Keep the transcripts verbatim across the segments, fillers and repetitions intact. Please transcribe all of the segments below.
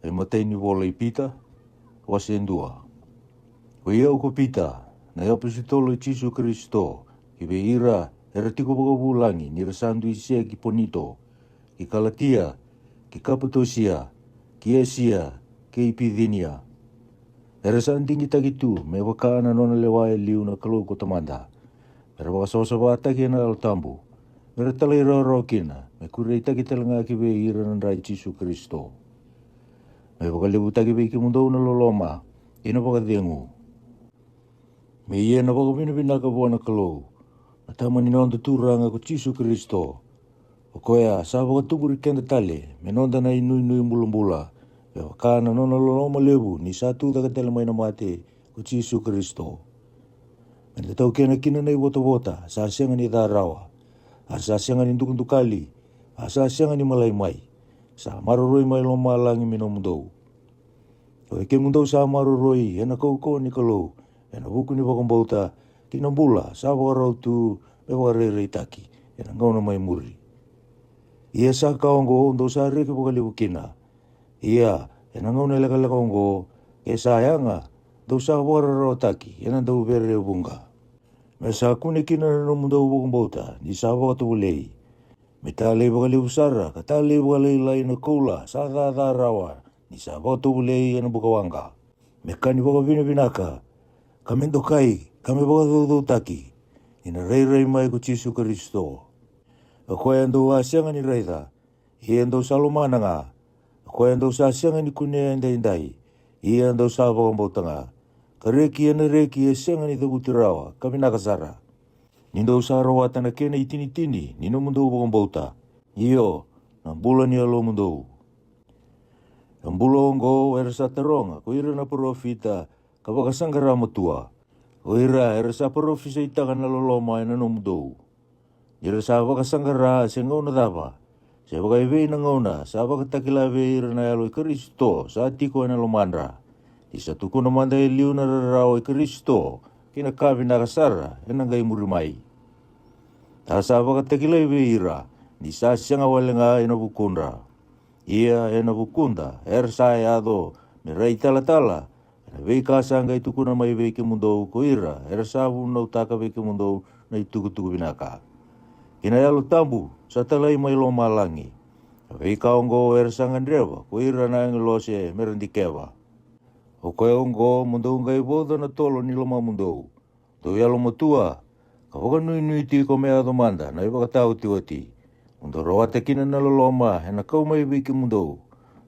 E matai ni vola i Pita, wase dua. Ko i au ko Pita, na iapositolo i Jisu Karisito, ki vei ira era tiko vakavulagi ni ra sa dui se ki Ponito, ki Kalatia, ki Kapatosia, ki Esia, kei Picinia. Era sa digitaki tu me vaka na nona lewa e liu na Kalou ko Tamada, me ra vakasavasavataki ena Yalo Tabu, me ra talairawarawa kina me kureitaki tale ga ki vei ira na dra i Jisu Karisito. Me vakalevutaki vei kemudou na loloma kei na vakacegu. Me ia na vakavinavinaka vua na Kalou, na Tama ni noda Turaga ko Jisu Karisito, o koya sa vakatuburi keda tale me noda na inuinui bulabula, me vaka na nona loloma levu ni sa tucake tale mai na mate ko Jisu Karisito. Me da taukena kina na ivotavota sa sega ni ca rawa, a sa sega ni dukadukali, a sa sega ni malai mai, sa maroroi mai lomalagi me nomudou. O i kemudou sa maroroi ena kaukauwa ni Kalou, ena vuku ni vakabauta, ki na bula sa vakarau tu me vakarairaitaki ena gauna mai muri. Ia sa ka oqo dou sa reki vakalevu kina. Ia ena gauna lekaleka oqo, ke sa yaga, dou sa vakararawataki ena dauvere e vuqa. Me sa kune kina na nomudou vakabauta ni sa vakatovolei. Me talei vakalevu sara ka talei vakalailai na koula sa caca rawa ni sa vakatovolei ena bukawaqa. Me ka ni vakavinavinaka, ka me dokai, ka me vakacaucautaki, ni na rairai mai ko Jisu Karisito. O koya dou a sega ni raica, ia dou sa lomana ga. O koya dou sa sega ni kunea edaidai, ia dou sa vakabauta ga. Ka reki ena reki e sega ni cavuti rawa ka vinaka sara, ni dou sa rawata na kena itinitini ni nomudou vakabauta, io, na bula ni yalomudou. Na bula oqo era sa taroga ko ira na parofita ka vakasaqara matua, ko ira era sa parofisaitaka na loloma ena nomudou. Ni ra sa vakasaqara se gauna cava, se vakaevei na gauna sa vakatakila vei ira na Yalo i Karisito sa tiko ena lomadra, ni sa tukuna mada e liu na rarawa i Karisito kei na ka vinaka sara ena qai muri mai. A sa vakatakilai vei ira ni sa sega wale ga ena vukudra, ia ena vukuda era sa yaco me ra italatala ena veika sa qai tukuna mai vei kemudou ko ira era sa vunautaka vei kemudou na itukutuku vinaka. Kei na Yalo Tabu sa talai mai lomalagi. Na veika oqo era sa gadreva ko ira na agilose me ra dikeva. O koya oqo mo dou qai vauca na tolo ni lomamudou, dou yalomatua, ka vakanuinui tiko me yaco mada na ivakataotioti, mo dou rawata kina na loloma ena kau mai vei kemudou,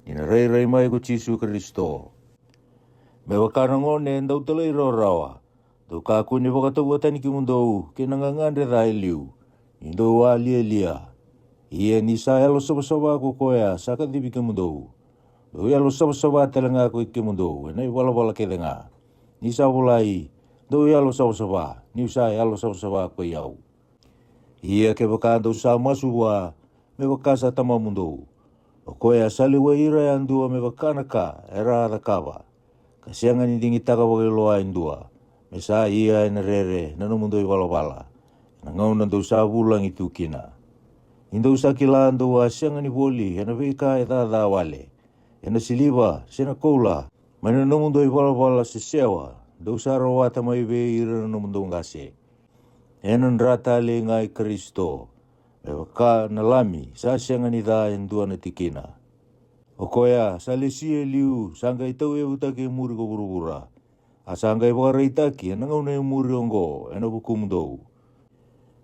ni na rairai mai ko Jisu Karisito. Me vaka na gone dau talairawarawa, dou kakua ni vakatavuatani kemudou kei na gagadre ca e liu, ni dou a lialia. Ia ni sa yalosavasava ko koya sa kacivi kemudou, dou yalosavasava tale ga ko i kemudou ena ivalavala kece ga. Ni sa volai, dou yalosavasava niu sa yalosavasava ko i au. Ia kevaka dou sa masu vua, me vaka sa tamamudou, o koya sa lewai ira yadua me vaka na ka era a cakava, ka sega ni digitaka vakailoa e dua, me sa ia ena rere na nomudou ivalavala ena gauna dou sa vulagi tu kina. Ni dou sa kila dou a sega ni voli ena veika e caca wale, ena siliva se na koula, mai na nomudou ivalavala sesewa dou sa rawata mai vei ira na nomudou qase, ena dra talei ga i Karisito, me vaka na lami sa sega ni ca e dua na tikina. O koya sa lesia e liu sa qai tauyavutaki e muri ko vuravura, a sa qai vakaraitaki ena gauna e muri oqo ena vukumudou.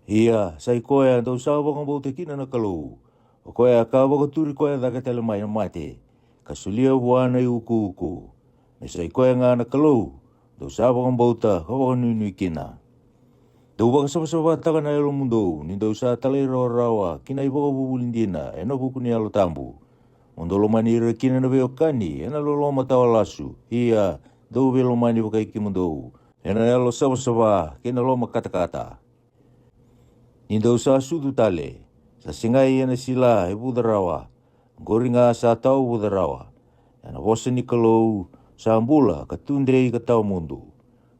Ia sa i koya dou sa vakabauta kina na Kalou, o koya ka vakaturi koya cake tale mai na mate, ka solia vua na iukuuku. Me sa i koya ga na Kalou dou sa vakabauta ka vakanuinui kina. Dou vakasavasavataka na yalomudou ni dou sa talairawarawa ki na ivakavuvuli dina ena vuku ni Yalo Tabu, mo dou lomani ira kina na veiwekani ena loloma tawa lasu, ia dou veilomani vakai kemudou ena yalosavasava kei na lomakatakata. Ni dou sa sucu tale, sa segai ena sila e vuca rawa, qori ga sa tawa vuca rawa, ena vosa ni Kalou sa bula ka tudei ka tawa mudu.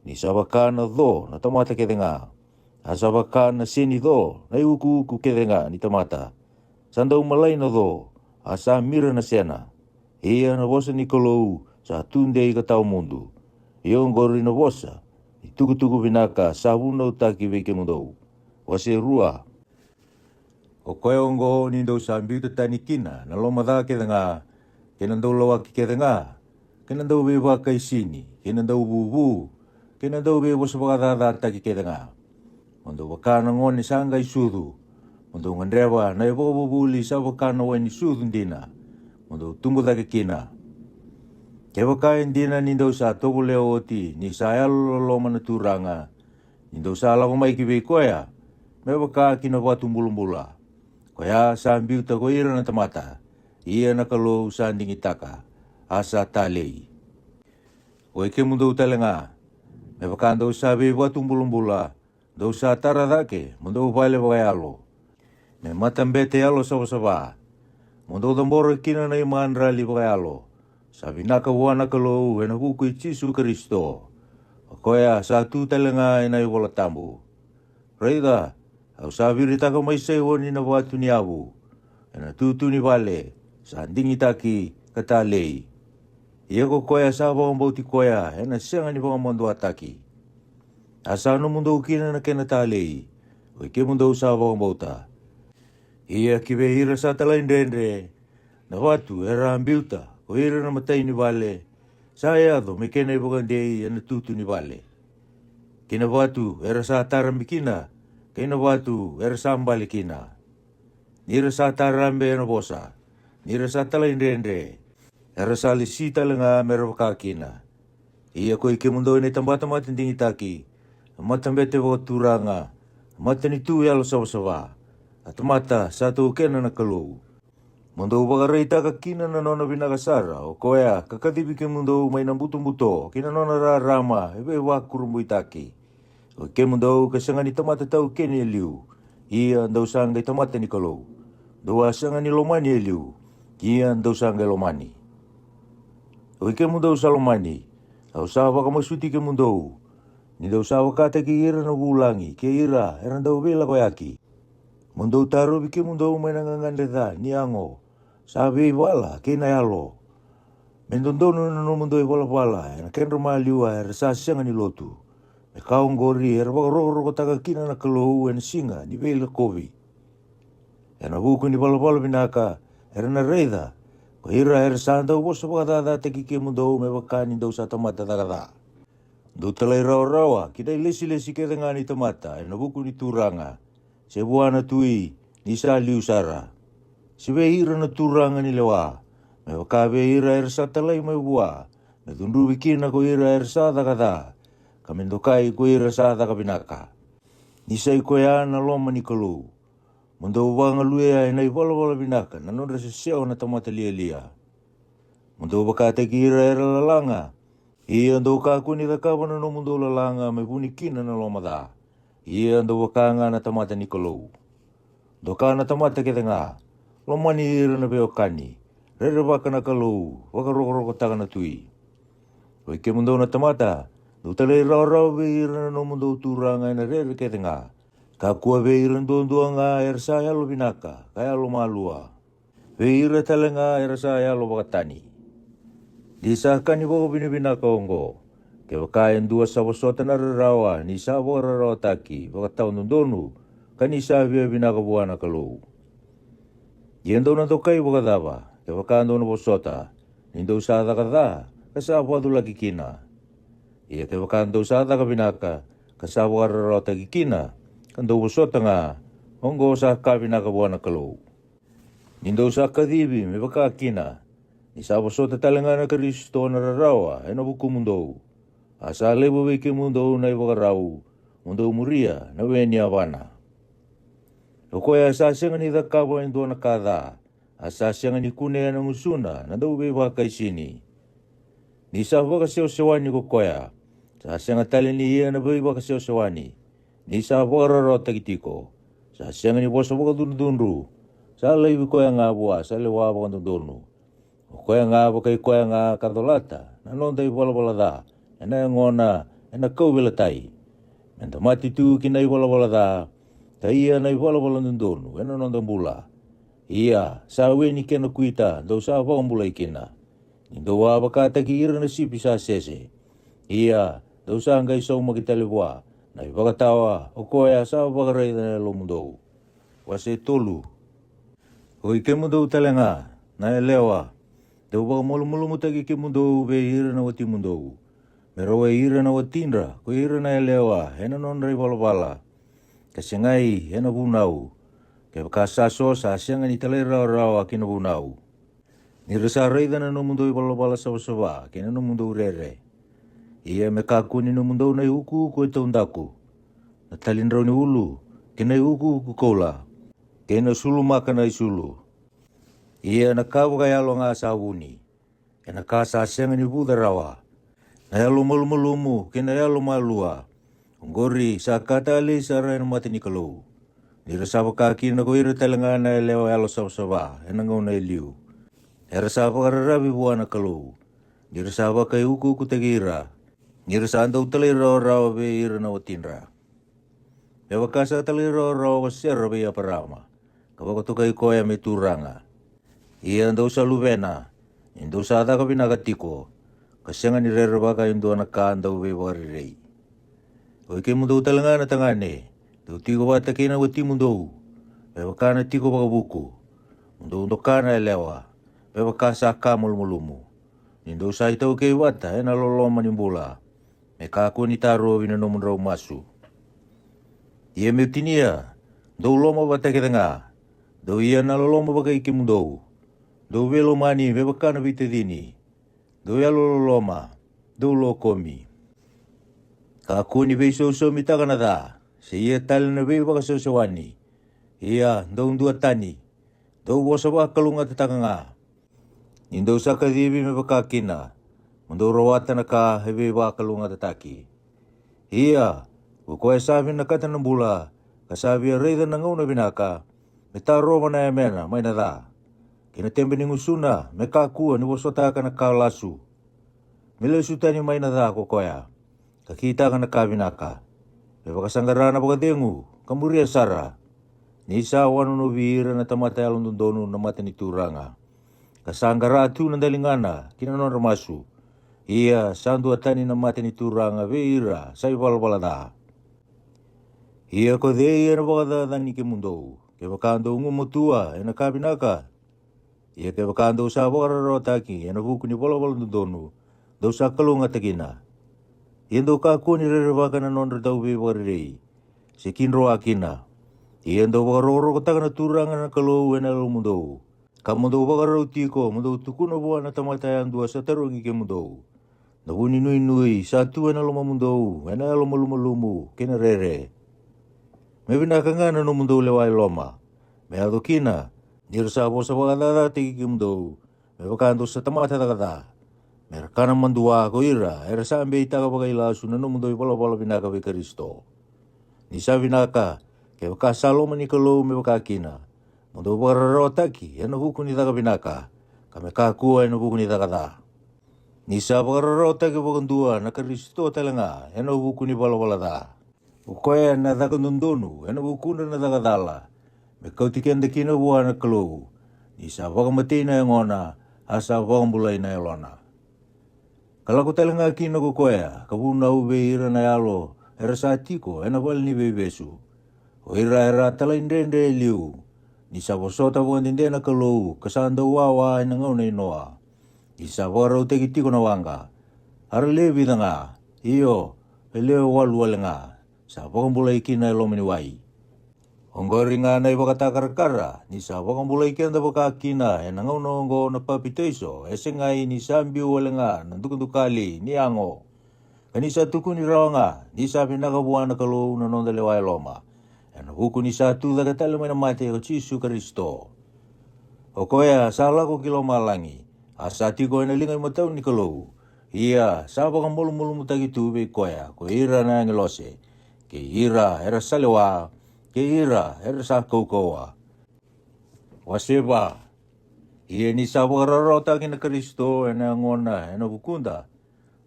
Ni sa vaka na co na tamata kece ga, a sa vaka na seni co na iukuuku kece ga ni tamata. Sa dau malai na co, a sa mira na sena. Ia na vosa ni Kalou sa tudei ka tawa mudu. Ia oqori na vosa ni tukutuku vinaka sa vunautaki vei kemudou. Wase rua. O koya oqo ni dou sa biuta tani kina na loma ca kece ga, kei na dau lawaki kece ga, kei na dau veivakaisini, kei na dau vuvu, kei na dau veivosavakacacataki kece ga. Mo dou vaka na gone sa qai sucu, mo dou gadreva na ivakavuvuli sa vaka na wai ni sucu dina, mo dou tubu cake kina. Kevaka e dina ni dou sa tovolea oti ni sa yalololoma na Turaga, ni dou sa lako mai ki vei koya, me vaka ki na vatu bulabula, koya sa biuta ko ira na tamata, ia na Kalou sa digitaka, a sa talei. Oi kemudou tale ga, me vaka dou sa veivatu bulabula, dou sa tara cake mo dou vale vakayalo, me matabete yalo savasava, mo dou cabora kina na imadrali vakayalo, sa vinaka vua na Kalou ena vuku i Jisu Karisito, o koya sa tu tale ga ena iVola Tabu. Raica, au sa viritaka mai Saioni na vatu ni yavu, ena tutu ni vale, sa digitaki ka talei. Ia ko koya sa vakabauti koya ena sega ni vakamaduataki. A sa nomudou kina na kena talei, oi kemudou sa vakabauta. Ia ki vei ira sa talaidredre, na vatu era a biuta ko ira na matai ni vale, sa yaco me kena ivakadei ena tutu ni vale, kei na vatu era sa tarabe kina, kei na vatu era sa bale kina. Ni ra sa tarabe ena vosa, ni ra sa talaidredre, era sa lesi tale ga me ra vaka kina. Ia koi kemudou na itabata mata digitaki, a matabete vakaturaga, a matanitu yalo savasava, a tamata sa taukena na Kalou, mo dou vakaraitaka kina na nona vinaka sara o koya ka kacivi kemudou mai na butobuto ki na nona rarama e veivakurabuitaki. Oi kemudou ka sega ni tamata taukeni e liu, ia dou sa qai tamata ni Kalou. Dou a sega ni lomani e liu, ia dou sa qai lomani. Oi kemudou sa lomani, au sa vakamasuti kemudou, ni dou sa vakataki ira na vulagi kei ira era dau veilakoyaki, mo dou tarovi kemudou mai na gagadre ca ni yago, sa veivala kei na yalo. Me dodonu na nomudou ivalavala ena kedra maliwa era sa sega ni lotu, me ka oqori era vakarokorokotaka kina na Kalou ena siga ni veilakovi. Ena vuku ni valavala vinaka era na raica ko ira era sa dau vosa vakacacataki kemudou me vaka ni dou sa tamata caka ca. Dou talairawarawa ki na ilesilesi kece ga ni tamata ena vuku ni Turaga, se vua na tui, ni sa liu sara, se vei ira na turaga ni lewa, me vaka vei ira era sa talai mai vua, me cudruvi kina ko ira era sa caka ca, ka me dokai ko ira sa caka vinaka. Ni sa i koya na loma ni Kalou. Mo dou vagaluya ena ivalavala vinaka na nodra sesewa na tamata lialia. Mo dou vakataki ira era lalaga, ia dou kakua ni cakava na nomudou lalaga me vuni kina na loma ca. Ia dou vaka ga na tamata ni Kalou. Doka na tamata kece ga, lomani ira na veiwekani, rerevaka na Kalou, vakarokorokotaka na tui. Oi kemudou na tamata, dou talairawarawa vei ira na nomudou turaga ena rere kece ga. Kakua vei ira duadua ga era sa yalovinaka ka yalomalua, vei ira tale ga era sa yalo vakatani. Ni sa ka ni vakavinavinaka oqo, kevaka e dua sa vosota na rarawa ni sa vakararawataki vakatawadodonu, ka ni sa via vinaka vua na Kalou. Ia dou na dokai vakacava kevaka dou na vosota ni dou sa caka ca ka sa vaculaki kina? Ia kevaka dou sa caka vinaka ka sa vakararawataki kina, ka dou vosota ga, oqo sa ka vinaka vua na Kalou. Ni dou sa kacivi me vaka kina, ni sa vosota tale ga na Karisito na rarawa ena vukumudou, a sa levu vei kemudou na ivakarau mo dou muria na we ni yavana. O koya sa sega ni cakava e dua na ka ca, a sa sega ni kunea na gusuna na dauveivakaisini. Ni sa vakasewasewani ko koya, sa sega tale ni ia na veivakasewasewani. Ni sa vakararawataki tiko, sa sega ni vosa vakacudrucudru. Sa laivi koya ga vua sa lewa vakadodonu. O koya ga vakai koya ga ka colata na noda ivalavala ca ena yagona ena kauveilatai. Me da mate tu ki na ivalavala ca, ka ia na ivalavala dodonu ena noda bula. Ia sa we ni kena kuita dou sa vakabulai kina. Ni dou a vakataki ira na sipi sa sese. Ia dou sa qai saumaki tale vua na ivakatawa o koya sa vakaraica na yalomudou. Wase tolu. Oi kemudou tale ga na yalewa, dou vakamalumalumutaki kemudou vei ira na watimudou, me rawai ira na watidra ko ira na yalewa ena nodra ivalavala, ka segai ena vunau, kevaka sa so sa sega ni talairawarawa ki na vunau. Ni ra sa raica na nomudou ivalavala savasava kei na nomudou rere. Ia me kakua ni nomudou na iukuuku e taudaku, na talidrau ni ulu, kei na iukuuku koula, kei na sulumaka na isulu. Ia na ka vakayalo ga sa vuni, ena ka sa sega ni vuca rawa, na yalo malumalumu kei na yalo malua, oqori sa ka talei sara ena mata ni Kalou. Ni ra sa vaka kina ko ira tale ga na yalewa yalo savasava ena gauna e liu, era sa vakararavi vua na Kalou. Ni ra sa vakaiukuukutaki ira, ni ra sa dau talairawarawa vei ira na watidra, me vaka sa talairawarawa ko Sera vei Eparama, ka vakatokai koya me turaga. Ia dou sa luvena, ni dou sa caka vinaka tiko, ka sega ni rerevaka e dua na ka dau veivakarerei. Oi kemudou tale ga na tagane, dou tiko vata kei na watimudou, me vaka na tiko vakavuku. Mo dou doka na yalewa, me vaka sa ka malumalumu. Ni dou sa itaukei vata ena loloma ni bula, me kakua ni tarovi na nomudrau masu. Ia meu tinia, dou loma vata kece ga, dou ia na loloma vakai kemudou, dou veilomani me vaka na veitacini, dou yalololoma, dou lokomi. Kakua ni veisausaumi taka na ca, se ia tale na veivakasewasewani. Ia dou duatani, dou vosa vakalougatataka ga. Ni dou sa kacivi me vaka kina, mo dou rawata na ka e veivakalougatataki. Ia ko koya sa vinakata na bula, ka sa via raica na gauna vinaka, me tarova na yamena mai na ca, kei na tebe ni gusuna me kakua ni vosotaka na ka lasu. Me lesu tani mai na ca ko koya, ka kitaka na ka vinaka, me vakasaqara na vakacegu ka muria sara. Ni sa wanonovi ira na tamata yalododonu na mata ni Turaga, ka sa qara tu na daligana ki na nodra masu. Ia sa duatani na mata ni Turaga vei ira sa ivalavala ca. Ia ko cei ena vakacacani kemudou, kevaka dou gumatua ena ka vinaka? Ia kevaka dou sa vakararawataki ena vuku ni valavala dodonu, dou sa kalougatakina. Ia dou kakua ni rerevaka na nodra dauveivakarerei, se kidroa kina. Ia dou vakarokorokotaka na Turaga na Kalou ena yalomudou, ka mo dou vakarau tiko mo dou tukuna vua na tamata yadua sa tarogi kemudou na vu ni nuinui sa tu ena lomamudou ena yalo malumalumu kei na rere. Me vinaka ga na nomudou lewa e loma, me yaco kina ni ra sa vosa vakacacataki kemudou, me vaka dou sa tamata caka ca. Me ra kana madua ko ira era sa beitaka vakailasu na nomudou ivalavala vinaka vei Karisito. Ni sa vinaka, kevaka sa loma ni Kalou me vaka kina, mo dou vakararawataki ena vuku ni caka vinaka, ka me kakua ena vuku ni caka ca. Ni sa vakararawataki vakadua na Karisito tale ga ena vuku ni valavala ca, o koya na caka dodonu ena vukudra na caka cala, me kauti keda kina vua na Kalou. Ni sa vakamatei na yagona, a sa vakabulai na yalona. Ka lako tale ga kina ko koya ka vunau vei ira na yalo era sa tiko ena vale ni veivesu, o ira era talaidredre e liu. Ni sa vosota vakadede na Kalou ka sa dau wawa ena gauna i Noa, ni sa vakarautaki tiko na waqa. A ra lewe vica ga, io, e lewe walu wale ga, sa vakabulai kina e loma ni wai. Oqori ga na ivakatakarakara ni sa vakabulai keda vaka kina ena gauna oqo na papitaiso, e segai ni sa biu wale ga na dukadukali ni yago, ka ni sa tukuni rawa ga ni sa vinaka vua na Kalou na noda lewa e loma, ena vuku ni sa tu cake tale mai na mate ko Jisu Karisito. O koya sa lako ki lomalagi, a sa tiko ena liga imatau ni Kalou. Ia sa vakamalumalumutaki tu vei koya ko ira na agilose, kei ira era sa lewa, kei ira era sa kaukauwa. Wase va. Ia ni sa vakararawataki na Karisito ena yagona ena vukuda,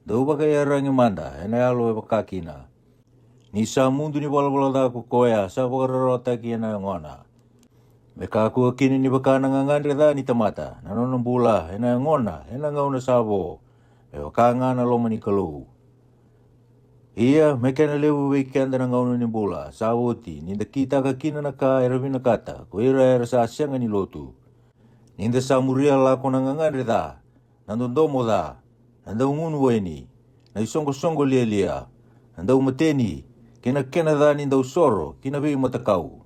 dou vakaiyaragi mada ena yalo e vaka kina. Ni sa mudu ni valavala ca ko koya sa vakararawataki ena yagona, Me kakua kina ni vaka na gagadre ca ni tamata na nona bula ena yagona ena gauna sa vo, me vaka ga na loma ni Kalou. Ia me kena levu vei keda na gauna ni bula sa oti, ni da kitaka kina na ka era vinakata ko ira era sa sega ni lotu. Ni da sa muria lako na gagadre ca, na dodomo ca, na daugunu waini, na isoqosoqo lialia, na daumateni, kei na kena ca ni dausoro ki na veimatakau.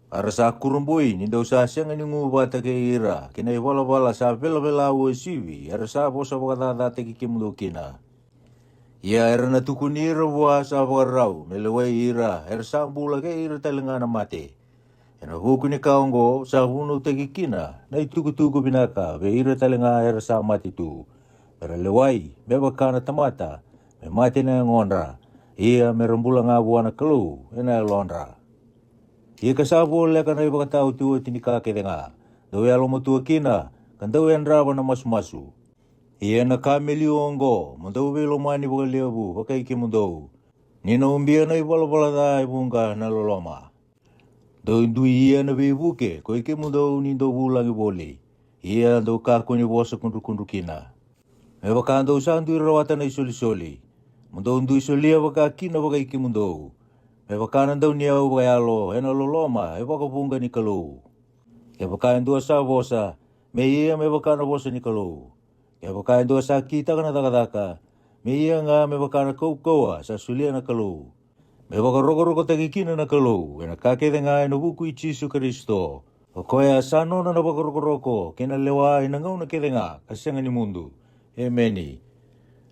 A ra sa kurabui ni dou sa sega ni gu vata kei ira ki na ivalavala sa velavela uasivi era sa vosa vakacacataki kemudou kina. Ia era na tukuni ira vua sa vakarau me lewai ira era sa bula kei ira tale ga na mate. Ena vuku ni ka oqo sa vunautaki kina na itukutuku vinaka vei ira tale ga era sa mate tu, me ra lewai me vaka na tamata, me mate na yagodra, ia me ra bula ga vua na Kalou ena yalodra. Ia ka sa voleka na ivakataotioti ni ka kece ga, dou yalomatua kina, ka dou yadrava na masumasu. Ia na ka me liu oqo, mo dou veilomani vakalevu vakai kemudou, ni na ubia na ivalavala ca e vuqa na loloma. Dou dui ia na veivuke ko i kemudou ni dou vulagi voli, ia dou kakua ni vosa kudrukudru kina. Me vaka dou sa dui rawata na isolisoli, mo dou dui solia vaka kina vakai kemudou, me vaka na dauniyau vakayalo ena loloma e vakavuqa ni Kalou. Kevaka e dua sa vosa, me ia me vaka na vosa ni Kalou. Kevaka e dua sa kitaka na cakacaka, me ia ga me vaka na kaukauwa sa solia na Kalou. Me vakarokorokotaki kina na Kalou ena ka kece ga ena vuku i Jisu Karisito. O koya sa nona na vakarokoroko kei na lewa ena gauna kece ga ka sega ni mudu. Emeni.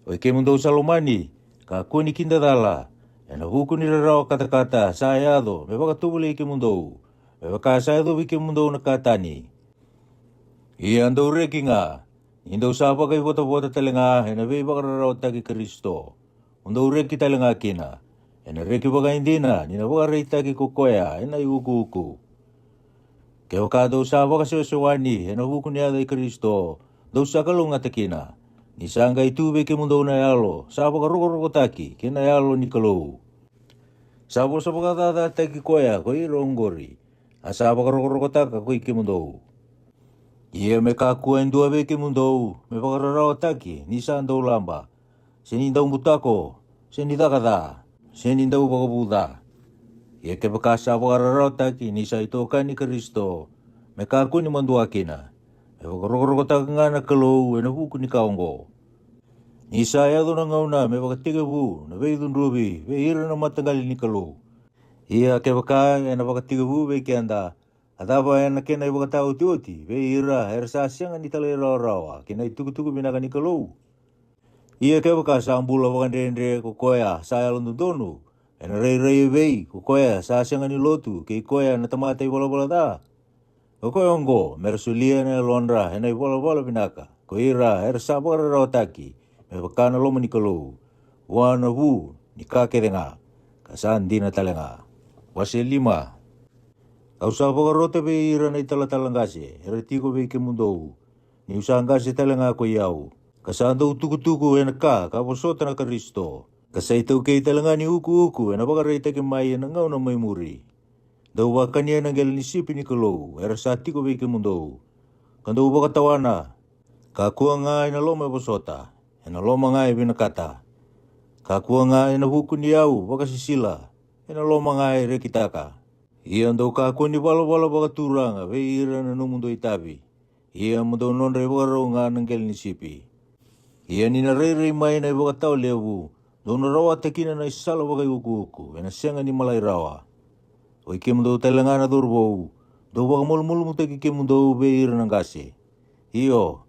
O i kemudou sa lomani, kakua ni kidacala, ena vuku ni rarawa katakata sa yaco me vakatovolei kemudou, me vaka sa yacovi kemudou na ka tani. Ia dou reki ga, ni dou sa vakaivotavota tale ga ena veivakararawataki Karisito, mo dou reki tale ga kina, ena reki vakaidina ni na vakaraitaki ko koya ena iukuuku. Kevaka dou sa vakasewasewani ena vuku ni yaca i Karisito, dou sa kalougata kina, ni sa qai tu vei kemudou na yalo sa vakarokorokotaki kei na Yalo ni Kalou. Sa vosa vakacacataki koya ko ira oqori, a sa vakarokorokotaka ko i kemudou. Ia me kakua e dua vei kemudou me vakararawataki ni sa dau laba, se ni dau butako, se ni caka ca, se ni dau vakavu ca. Ia kevaka sa vakararawataki ni sa itokani Karisito, me kakua ni madua kina, me vakarokorokotaka ga na Kalou ena vuku ni ka oqo. Ni sa yaco na gauna me vakatekivu na veicudruvi vei ira na mataqali ni Kalou. Ia kevaka ena vakatekivu vei keda, a cava ena kena ivakataotioti vei ira era sa sega ni talairawarawa ki na itukutuku vinaka ni Kalou? Ia kevaka sa bula vakadredre ko koya sa yalododonu, ena rairai evei ko koya sa sega ni lotu kei koya na tamata ivalavala ca? O koya oqo me ra solia na yalodra ena ivalavala vinaka ko ira era sa vakararawataki me vaka na loma ni Kalou, vua na vu ni ka kece ga, ka sa dina tale ga. Wase lima. Au sa vakarota vei ira na italatala qase era tiko vei kemudou, niu sa qase tale ga ko i au, ka sa dau tukutuku ena ka ka vosota na Karisito, ka sa itaukei tale ga ni ukuuku ena vakaraitaki mai ena gauna mai muri. Dou vakania na qele ni sipi ni Kalou era sa tiko vei kemudou, ka dou vakatawana. Kakua ga ena loma e vosota, ena loma ga e vinakata. Kakua ga ena vuku ni yau vakasisila, ena loma ga e rekitaka. Ia dou kakua ni valavala vakaturaga vei ira na nomudou itavi. Ia mo dou nodra ivakarau ga na qele ni sipi. Ia ni na rairai mai na ivakatawa levu, dou na rawata kina na isala vakaiukuuku ena sega ni malai rawa. Oi kemudou tale ga na cauravou, dou vakamalumalumutaki kemudou vei ira na qase. Io,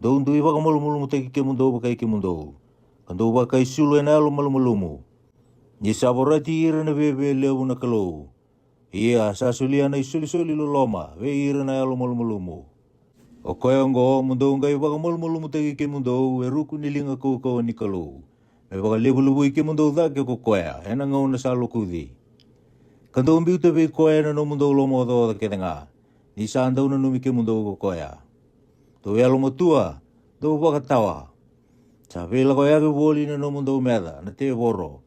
dou dui vakamalumalumutaki kemudou vakai kemudou, ka dou vakaisulu ena yalo malumalumu. Ni sa vorati ira na viavialevu na Kalou, ia sa solia na isolisoli loloma vei ira na yalo malumalumu. O koya oqo mo dou qai vakamalumalumutaki kemudou e ruku ni liga kaukauwa ni Kalou, me vakalevulevui kemudou cake ko koya ena gauna sa lokuci. Ka dou biuta vei koya na nomudou lomaocaoca kece ga, ni sa dau nanumi kemudou ko koya. Dou yalomatua, dou vakatawa. Sa veilakoyaki voli na nomudou meca na tevoro,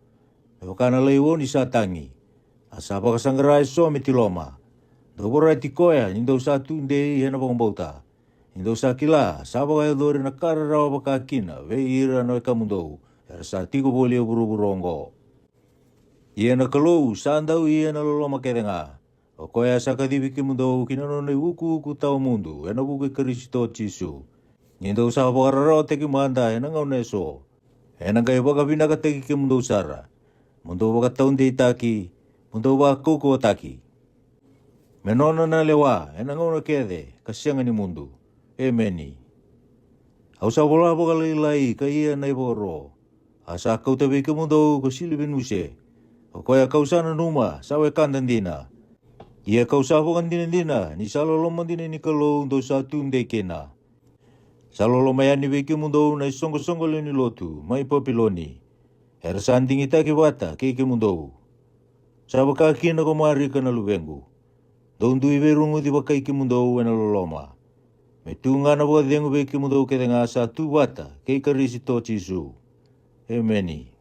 me vaka na laioni sa tagi, a sa vakasaqara eso me tiloma. Dou vorati koya ni dou sa tu dei ena vakabauta. Ni dou sa kila sa vakayacori na ka rarawa vakakina vei ira na wekamudou era sa tiko voli e vuravura oqo. Ia na Kalou sa dau ia na loloma kece ga, o koya sa kacivi kemudou ki na nona iukuuku tawa mudu ena vuku i Karisito Jisu. Ni dou sa vakararawataki mada ena gauna eso, ena qai vakavinakataki kemudou sara, mo dou vakataudeitaki, mo dou vakaukauwataki. Me nona na lewa ena gauna kece ka sega ni mudu. Emeni. Au sa vola vakalailai ka ia na ivakaro, a sa kauta vei kemudou ko Silivenuse, o koya kau sa nanuma sa wekada dina. Ia kau sa vakadinadina ni sa loloma dina ni Kalou dou sa tu dei kina. Sa loloma yani vei kemudou na isoqosoqo lewe ni lotu mai Papiloni, era sa digitaki vata kei kemudou. Sa vaka kina ko Marika na luvequ. Dou dui veiruguci vakai kemudou ena loloma. Me tu ga na vakacegu vei kemudou kece ga sa tu vata kei Karisito Jisu. Emeni.